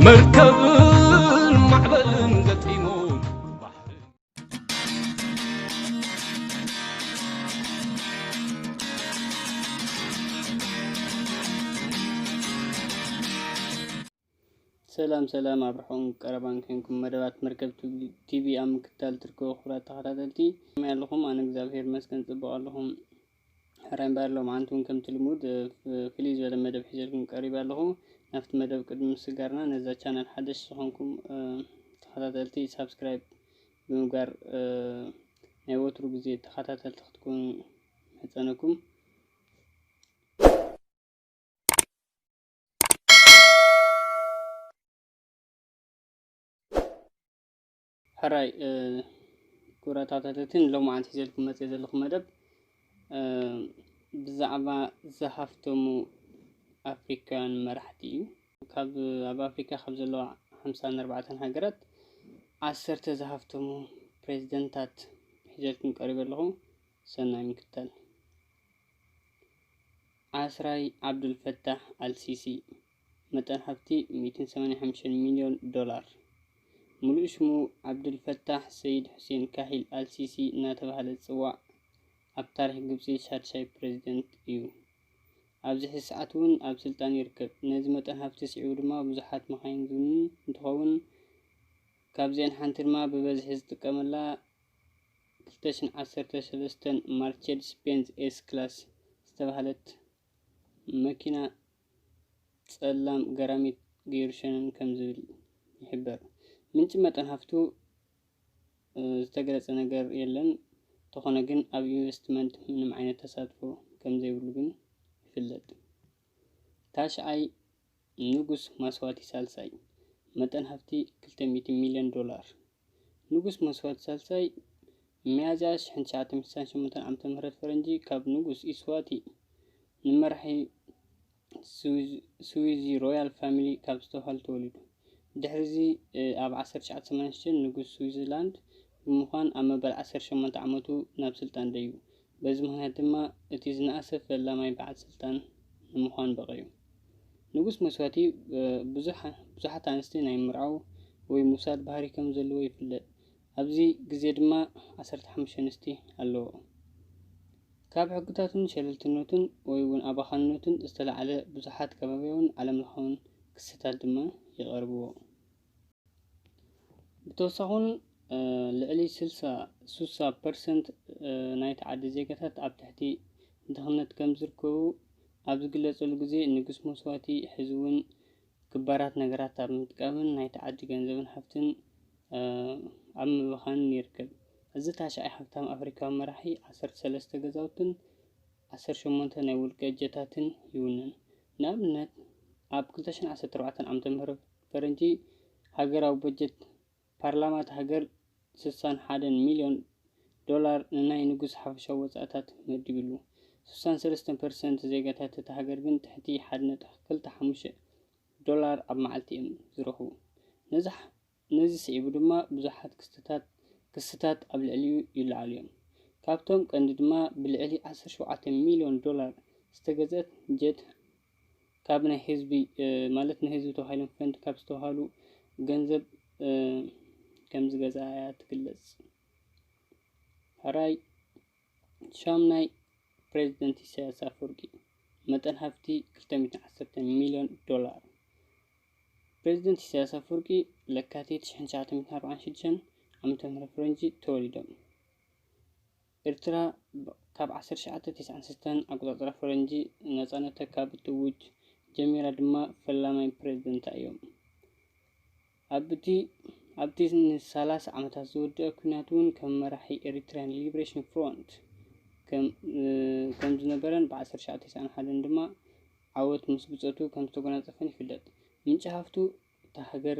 መርከብን ማዕበልን ገጢሙ። ሰላም ሰላም፣ ኣብ ርሑቕን ቀረባን ኮንኩም መደባት መርከብ ቲቪ ኣብ ምክትታል ትርከቡ ክቡራት ተኸታተልቲ፣ ከመይ ኣለኹም? ኣነ እግዚኣብሔር ይመስገን ጽቡቕ ኣለኹም። ሕራይ እምበኣር ሎምዓንቲ እውን ከምቲ ልሙድ፣ እ፣ ፍ-፣ ፍልይ ዝበለ መደብ ሒዘልኩም ቀሪበ ኣለኹ። ናብቲ መደብ ቅድሚ ምስጋርና ነዛ ቻነል ሓደሽ ዝኾንኩም፣ እ፣ ተኸታተልቲ ሳብስክራይብ ብምግባር፣ እ፣ ናይ ወትሩ ግዜ ተኸታተልቲ ክትኮኑ ይምሕጸነኩም። ሕራይ፣ እ፣ ክቡራት ተኸታተልቲ፣ ንሎምዓንቲ ሒዘልኩም መፅየ ዘለኹ መደብ፣ እ፣ ብዛዕባ ዝሃፍተሙ ኣፍሪካውያን መራሕቲ እዩ። ካብ፣ ኣብ ኣፍሪካ ካብ ዘለዋ ሓምሳን ኣርባዕተን ሃገራት ዓሰርተ ዝሃፍተሙ ፕሬዚደንታት ሒዘልኩም ቀሪበ ኣለኹ። ሰናይ ምክትታል። ዓስራይ ዓብዱልፈታሕ ኣልሲሲ፣ መጠን ሃብቲ ሚእትን ሰማንያን ሓሙሽተን ሚልዮን ዶላር። ሙሉእ ሽሙ ዓብዱልፈታሕ ሰይድ ሑሴን ካሂል ኣልሲሲ እናተባህለ ዝፅዋዕ፣ ኣብ ታሪኽ ግብፂ ሻድሻይ ፕሬዚደንት እዩ። ኣብዚ ሕዚ ሰዓት እውን ኣብ ስልጣን ይርከብ። ነዚ መጠን ሃብቲ ስዒቡ ድማ ብዙሓት መኻይን ዝውንን እንትኸውን፣ ካብዚአን ሓንቲ ድማ ብበዝሒ ዝጥቀመላ ክልተ ሽሕን ዓሰርተ ሰለስተን ማርቸዲስ ቤንዝ ኤስ ክላስ ዝተባህለት መኪና ጸላም ገራሚት ገይሩ ሸነን ከም ዝብል ይሕበር። ምንጪ መጠን ሃፍቱ፣ እ፣ ዝተገለጸ ነገር የለን። እንተኾነ ግን ኣብ ኢንቨስትመንት ምንም ዓይነት ተሳትፎ ከም ዘይብሉ ግን ይፍለጥ። ታሽዓይ ንጉስ ማስዋቲ ሳልሳይ፣ መጠን ሃፍቲ ክልተ ሚእቲ ሚልዮን ዶላር። ንጉስ ማስዋቲ ሳልሳይ ሚያዝያ ሽሕን ትሽዓተ ሚእትን ስሳን ሸሞንተን ዓመተ ምህረት ፈረንጂ ካብ ንጉስ ኢስዋቲ ንመራሒ ስዊዝ-፣ ስዊዚ ሮያል ፋሚሊ ካብ ዝተባህሉ ተወሊዱ። ድሕሪዚ፣ እ፣ ኣብ ዓሰርተ ትሽዓተ ሰማንያን ሽዱሽተን ንጉስ ስዊዘርላንድ ብምዃን ኣብ መበል ዓሰርተ ሸሞንተ ዓመቱ ናብ ስልጣን ደይቡ። በዚ ምኽንያት ድማ እቲ ዝነኣሰ ፈላማይ በዓል ስልጣን ንምዃን በቒዑ። ንጉስ መስዋቲ፣ እ፣ ብዙሓ-፣ ብዙሓት ኣንስቲ ናይ ምርዓው ወይ ምውሳድ ባህሪ ከም ዘለዎ ይፍለጥ። ኣብዚ ግዜ ድማ ዓሰርተ ሓሙሽተ ኣንስቲ ኣለዎ። ካብ ሕግታቱን ሸለልትነቱን ወይ እውን ኣባኻንነቱን ዝተላዕለ ብዙሓት ከባብያውን ዓለምለኻውን ክስታት ድማ ይቐርብዎ። ብተወሳኺ እውን፣ እ፣ ልዕሊ ስልሳ፣ ሱሳ ፐርሰንት፣ እ፣ ናይቲ ዓዲ ዜጋታት ኣብ ትሕቲ ድኽነት ከም ዝርከቡ ኣብ ዝግለጸሉ ግዜ፣ ንጉስ መስዋቲ ሕዚ እውን ክባራት ነገራት ኣብ ምጥቃምን ናይቲ ዓዲ ገንዘብን ሃብትን፣ እ፣ ኣብ ምብኻንን ይርከብ። እዚ ታሽዓይ ሃብታም ኣፍሪካዊ መራሒ ዓሰርተ ሰለስተ ገዛውትን ዓሰርተ ሸሞንተ ናይ ውልቀ ጀታትን ይውንን። ንኣብነት፣ ኣብ ክልተ ሽሕን ዓሰርተ ኣርባዕተን ዓመተ ምህረት ፈረንጂ፣ ሃገራዊ በጀት ፓርላማ እታ ሃገር ስሳን ሓደን ሚልዮን ዶላር ንናይ ንጉስ ሓፈሻዊ ወጻእታት መዲብሉ። ስሳን ሰለስተን ፐርሰንት ዜጋታት እታ ሃገር ግን ትሕቲ ሓደ ነጥቢ ክልተ ሓሙሽተ ዶላር ኣብ መዓልቲ እዮም ዝረኽቡ። ነዚ ሕ-፣ ነዚ ስዒቡ ድማ ብዙሓት ክስተታት፣ ክስታት ኣብ ልዕሊኡ ይለዓሉ እዮም። ካብቶም ቀንዲ ድማ ብልዕሊ ዓሰርተ ሸውዓተ ሚልዮን ዶላር ዝተገዝአት ጀት ካብ ናይ ህዝቢ፣ እ፣ ማለት ንህዝቢ ተባሂሎም ፈንድ ካብ ዝተባህሉ ገንዘብ፣ እ፣ ከም ዝገዝኣ እያ ትግለጽ። ሕራይ ሻምናይ ፕሬዚደንት ኢሳያስ ኣፈወርቂ፣ መጠን ሃብቲ ክልተ ሚእትን ዓሰርተ ሚልዮን ዶላር። ፕሬዚደንት ኢሳያስ ኣፈወርቂ ለካቲት ሽሕን ትሽዓተ ሚእትን ኣርባዓን ሽዱሽተን ዓመተ ምህረት ፈረንጂ ተወሊዶም። ኤርትራ ብ-፣ ካብ ዓሰርተ ትሽዓተ ተስዓን ሰለስተን ኣቆጻጽራ ፈረንጂ ነጻነታ ካብ እትእውጅ ጀሚራ ድማ ፈላማይ ፕሬዚደንታ እዮም። ኣብቲ፣ ኣብቲ ንሰላሳ ዓመታት ዝወደአ ኲናት እውን ከም መራሒ ኤሪትሪያን ሊብሬሽን ፍሮንት ከም፣ እ፣ ከም ዝነበረን ብዓሰርተ ትሽዓተ ተስዓን ሓደን ድማ ዓወት ምስ ብጾቱ ከም ዝተጎናጸፈን ይፍለጥ። ምንጪ ሃፍቱ እታ ሃገር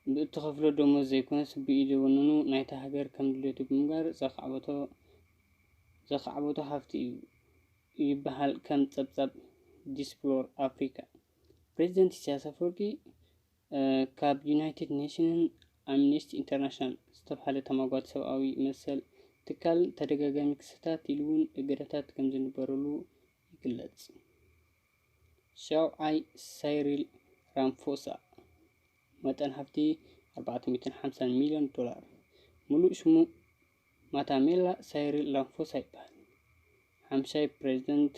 ብእትኸፍሎ ደሞዝ ዘይኮነስ ብኢደ ወነኑ ናይታ ሃገር ከም ድሌቱ ብምግባር ዘኻዕበቶ፣ ዘኻዕበቶ ሃፍቲ እዩ ይበሃል ከም ጸብጻብ ዲስፕሎር ኣፍሪካ። ፕሬዚደንት ኢሳያስ ኣፈወርቂ፣ እ፣ ካብ ዩናይትድ ኔሽንን ኣምነስቲ ኢንተርናሽናል ዝተባህለ ተማጓቲ ሰብኣዊ መሰል ትካል ተደጋጋሚ ክስታት ኢሉ እውን እገዳታት ከም ዝንበረሉ ይግለጽ። ሻውዓይ ሳይሪል ራምፎሳ፣ መጠን ሃፍቲ ኣርባዕተ ሚእትን ሓምሳን ሚልዮን ዶላር። ሙሉእ ሽሙ ማታሜላ ሳይሪል ራምፎሳ ይበሃል። ሓምሻይ ፕሬዚደንት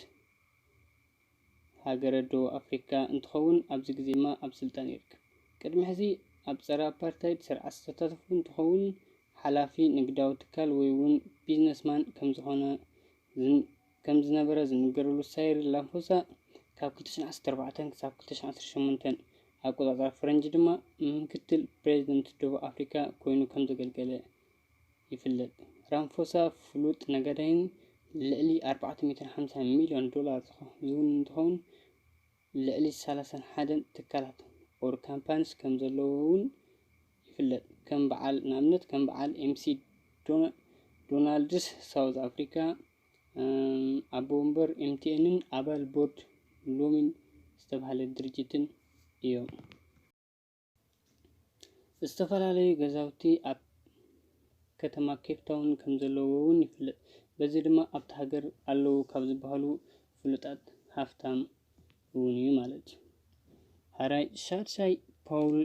ሃገረ ደቡብ ኣፍሪካ እንትኸውን፣ ኣብዚ ግዜ ድማ ኣብ ስልጣን ይርከብ። ቅድሚ ሕዚ ኣብ ጸረ ኣፓርታይድ ስርዓት ዝተሳተፉ እንትኸውን፣ ሓላፊ ንግዳዊ ትካል ወይ እውን ቢዝነስማን ከም ዝኾነ ዝን-፣ ከም ዝነበረ ዝንገረሉ ሳይሪል ራምፎሳ፣ ካብ ክልተ ሽሕን ዓሰርተ ኣርባዕተን ክሳብ ክልተ ሽሕን ዓሰርተ ሸሞንተን ኣቆጻጽራ ፈረንጂ ድማ ምክትል ፕሬዚደንት ደቡብ ኣፍሪካ ኮይኑ ከም ዘገልገለ ይፍለጥ። ራምፎሳ ፍሉጥ ነጋዳይን ልዕሊ ኣርባዕተ ሚእትን ሓምሳን ሚልዮን ዶላር ዝኸውን እንትኸውን፣ ልዕሊ ሰላሳን ሓደን ትካላት or companies ከም ዘለዎ እውን ይፍለጥ። ከም በዓል፣ ንኣብነት ከም በዓል ኤምሲ ዶና-፣ ዶናልድስ ሳውዝ ኣፍሪካ፣ እም፣ ኣቦ ወንበር ኤምቲኤንን ኣባል ቦርድ ሉሚን ዝተባህለ ድርጅትን እዮም። ዝተፈላለዩ ገዛውቲ ኣብ ከተማ ኬፕ ታውን ከም ዘለዎ እውን ይፍለጥ። በዚ ድማ ኣብታ ሃገር ኣለዉ ካብ ዝበሃሉ ፍሉጣት ሃፍታም እውን እዩ ማለት እዩ። ሓራይ ሻድሻይ ፓውል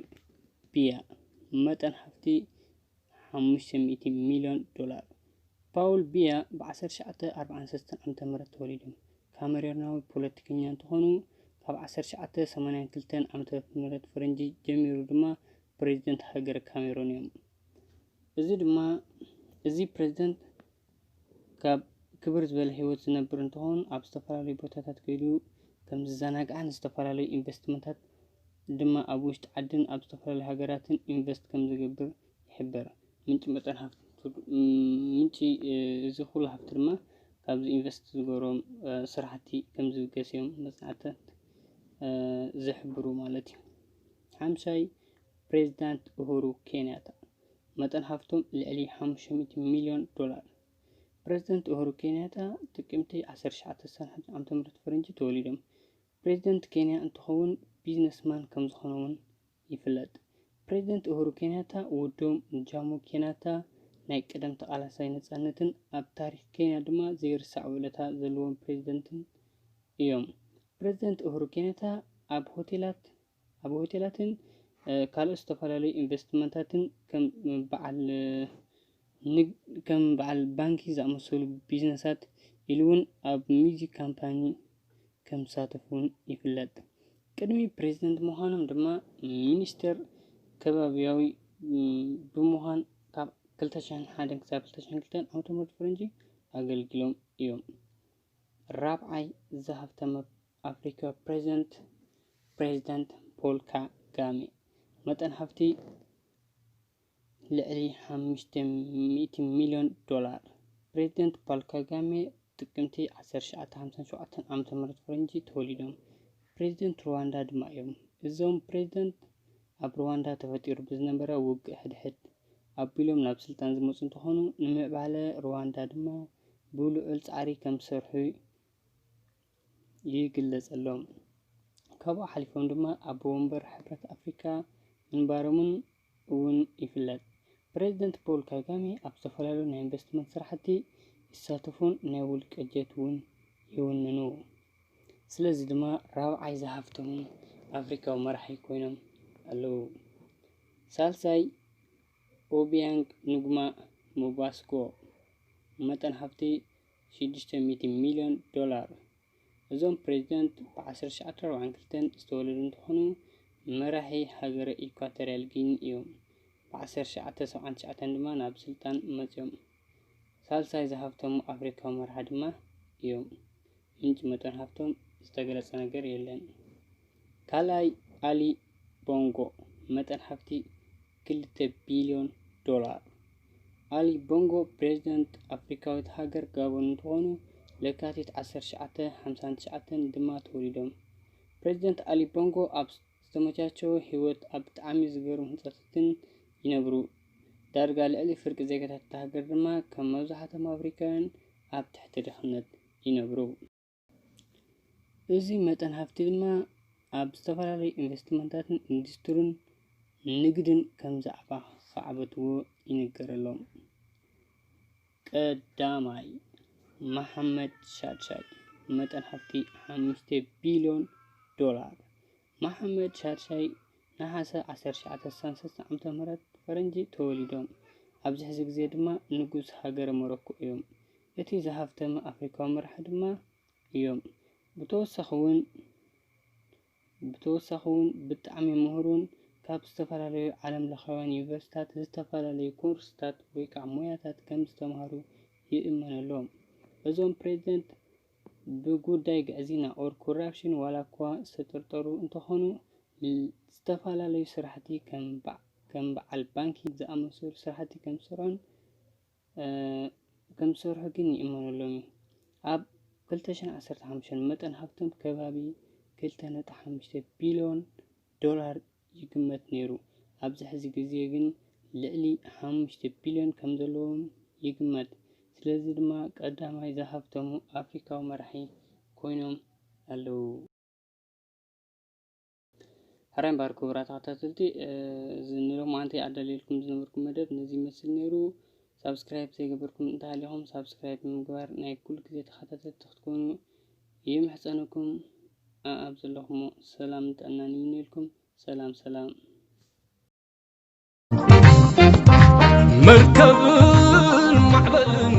ቢያ፣ መጠን ሃፍቲ ሓሙሽተ ሚእቲ ሚልዮን ዶላር። ፓውል ቢያ ብ ዓሰርተ ትሽዓተ ኣርባዓን ሰለስተን ዓመተ ምህረት ተወሊዶም። ካሜሮናዊ ፖለቲከኛ እንትኾኑ፣ ካብ ዓሰርተ ትሽዓተ ሰማንያን ክልተን ዓመተ ምህረት ፈረንጂ ጀሚሩ ድማ ፕሬዚደንት ሃገረ ካሜሮን እዮም። እዚ ድማ፣ እዚ ፕሬዚደንት ካብ ክብር ዝበለ ህይወት ዝነብር እንትኾን፣ ኣብ ዝተፈላለዩ ቦታታት ከይዱ ከም ዝዘናግዓን ዝተፈላለዩ ኢንቨስትመንታት ድማ ኣብ ውሽጢ ዓድን ኣብ ዝተፈላለዩ ሃገራትን ኢንቨስት ከም ዝገብር ይሕበር። ምንጪ መጠን ሃፍቲ፣ ምንጪ፣ እ፣ እዚ ኩሉ ሃፍቲ ድማ ካብዚ ኢንቨስት ዝገበሮም፣ እ፣ ስራሕቲ ከም ዝብገስ እዮም መጽናዕትታት፣ እ፣ ዝሕብሩ ማለት እዩ። ሓምሻይ ፕሬዚዳንት ኡሁሩ ኬንያታ፣ መጠን ሃፍቶም ልዕሊ ሓሙሽተ ሚእቲ ሚልዮን ዶላር። ፕሬዚደንት ኡሁሩ ኬንያታ ጥቅምቲ ዓሰርተ ትሽዓተ ስሳን ሓሙሽተን ዓመተ ምህረት ፈረንጂ ተወሊዶም። ፕሬዚደንት ኬንያ እንትኸውን ቢዝነስማን ከም ዝኾነ እውን ይፍለጥ። ፕሬዚደንት ኡሁሩ ኬንያታ ወዶም ጃሞ ኬንያታ ናይ ቀደም ተቓላሳይ ነጻነትን ኣብ ታሪኽ ኬንያ ድማ ዘይርሳዕ ውዕለታ ዘለዎም ፕሬዚደንትን እዮም። ፕሬዚደንት ኡሁሩ ኬንያታ ኣብ ሆቴላት፣ ኣብ ሆቴላትን፣ እ፣ ካልኦት ዝተፈላለዩ ኢንቨስትመንታትን ከም በዓል፣ እ፣ ንግ-፣ ከም በዓል ባንኪ ዝኣመሰሉ ቢዝነሳት ኢሉ እውን ኣብ ሚውዚክ ካምፓኒ ከም ዝሳተፉ እውን ይፍለጥ። ቅድሚ ፕሬዚደንት ምዃኖም ድማ ሚኒስተር ከባቢያዊ፣ ም፣ ብምዃን ካብ ክልተ ሽሕን ሓደን ክሳብ ክልተ ሽሕን ክልተን ዓመተ ምህረት ፈረንጂ ኣገልጊሎም እዮም። ራብዓይ ዝሃፍተመ ኣፍሪካ ፕሬዚደንት፣ ፕሬዚደንት ፖል ካጋሜ፣ መጠን ሃፍቲ ልዕሊ ሓሙሽተ ሚእቲ ሚልዮን ዶላር። ፕሬዚደንት ፖል ካጋሜ ጥቅምቲ ዓሰርተ ትሽዓተ ሓምሳን ሸውዓተን ዓመተ ምህረት ፈረንጂ ተወሊዶም። ፕሬዚደንት ሩዋንዳ ድማ እዮም። እዞም ፕሬዚደንት ኣብ ሩዋንዳ ተፈጢሩ ብዝነበረ ውግእ ሕድሕድ ኣቢሎም ናብ ስልጣን ዝመፁ እንትኾኑ፣ ንምዕባለ ሩዋንዳ ድማ ብልዑል ፃዕሪ ከም ዝሰርሑ ይግለጸሎም። ካብኡ ሓሊፎም ድማ ኣቦ ወንበር ሕብረት ኣፍሪካ ምንባሮምን እውን ይፍለጥ። ፕሬዚደንት ፖል ካጋሜ ኣብ ዝተፈላለዩ ናይ ኢንቨስትመንት ስራሕቲ ይሳተፉን ናይ ውልቀ ጀት እውን ይውንኑ። ስለዚ ድማ ራብዓይ ዝሃፍተሙ ኣፍሪካዊ መራሒ ኮይኖም ኣለዉ። ሳልሳይ ኦቢያንግ ንጉማ ሞባስጎ፣ መጠን ሃፍቲ ሽዱሽተ ሚእቲ ሚልዮን ዶላር። እዞም ፕሬዚደንት ብ ዓሰርተ ትሽዓተ ኣርባዓን ክልተን ዝተወለዱ እንትኾኑ፣ መራሒ ሃገረ ኢኳቶሪያል ጊኒ እዮም። ብ ዓሰርተ ትሽዓተ ሰብዓን ትሽዓተን ድማ ናብ ስልጣን መፅዮም። ሳልሳይ ዝሃፍተሙ ኣፍሪካዊ መራሒ ድማ እዮም። ምንጪ መጠን ሃፍቶም ዝተገለጸ ነገር የለን። ካልኣይ ኣሊ ቦንጎ፣ መጠን ሃፍቲ ክልተ ቢልዮን ዶላር። ኣሊ ቦንጎ ፕሬዚደንት ኣፍሪካዊት ሃገር ጋቦን እንትኾኑ፣ ለካቲት ዓሰርተ ትሽዓተ ሓምሳን ትሽዓተን ድማ ተወሊዶም። ፕሬዚደንት ኣሊ ቦንጎ ኣብ ዝተመቻቸወ ህይወት ኣብ ብጣዕሚ ዝገርሙ ህንፃታትን ይነብሩ። ዳርጋ ልዕሊ ፍርቂ ዜጋታት እታ ሃገር ድማ ከም መብዛሕትኦም ኣፍሪካውያን ኣብ ትሕቲ ድኽነት ይነብሩ። እዚ መጠን ሃፍቲ ድማ ኣብ ዝተፈላለዩ ኢንቨስትመንታትን ኢንዱስትሪን ንግድን ከም ዛዕባ ከዓበትዎ ይንገረሎም። ቀዳማይ፣ መሓመድ ሻድሻይ፣ መጠን ሃፍቲ ሓሙሽተ ቢልዮን ዶላር። መሓመድ ሻድሻይ ነሓሰ ዓሰርተ ትሽዓተ ስሳን ሰለስተ ዓመተ ምህረት ፈረንጂ ተወሊዶም። ኣብዚ ሕዚ ግዜ ድማ ንጉስ ሃገረ ሞሮኮ እዮም። እቲ ዝሃፍተመ ኣፍሪካዊ መራሒ ድማ እዮም። ብተወሳኺ እውን ብተወሳኺ እውን ብጣዕሚ ምሁሩን ካብ ዝተፈላለዩ ዓለም ለኻውያን ዩኒቨርሲታት ዝተፈላለዩ ኮርስታት ወይ ከዓ ሞያታት ከም ዝተምሃሩ ይእመነሎም። እዞም ፕሬዚደንት ብጉዳይ ግዕዝይና or corruption ዋላ እኳ ዝተጠርጠሩ እንተኾኑ፣ ዝተፈላለዩ ስራሕቲ ከም በ- ከም በዓል ባንኪ ዝኣመሰሉ ስራሕቲ ከም ዝሰርሑን ከም ዝሰርሑ ግን ይእመነሎም እዩ። ኣብ ክልተ ሽሕን ዓሰርተ ሓሙሽተን መጠን ሃብቶም ከባቢ ክልተ ነጥቢ ሓሙሽተ ቢልዮን ዶላር ይግመት ነይሩ። ኣብዚ ሕዚ ግዜ ግን ልዕሊ ሓሙሽተ ቢልዮን ከም ዘለዎም ይግመት። ስለዚ ድማ ቀዳማይ ዝሃፍተሙ ኣፍሪካዊ መራሒ ኮይኖም ኣለዉ። ሕራይ እምበኣር ክቡራት ተኸታተልቲ፣ እዚ ንሎማዓንቲ ኣዳልየልኩም ዝነበርኩ መደብ ነዚ ይመስል ነይሩ። ሳብስክራይብ ዘይገበርኩም እንተሃሊኹም ሳብስክራይብ ብምግባር ናይ ኩሉ ግዜ ተኸታተልቲ ክትኮኑ ይምሕጸነኩም። ኣብ ዘለኹሞ ሰላምን ጥዕናን ይምነየልኩም። ሰላም ሰላም። መርከብን ማዕበልን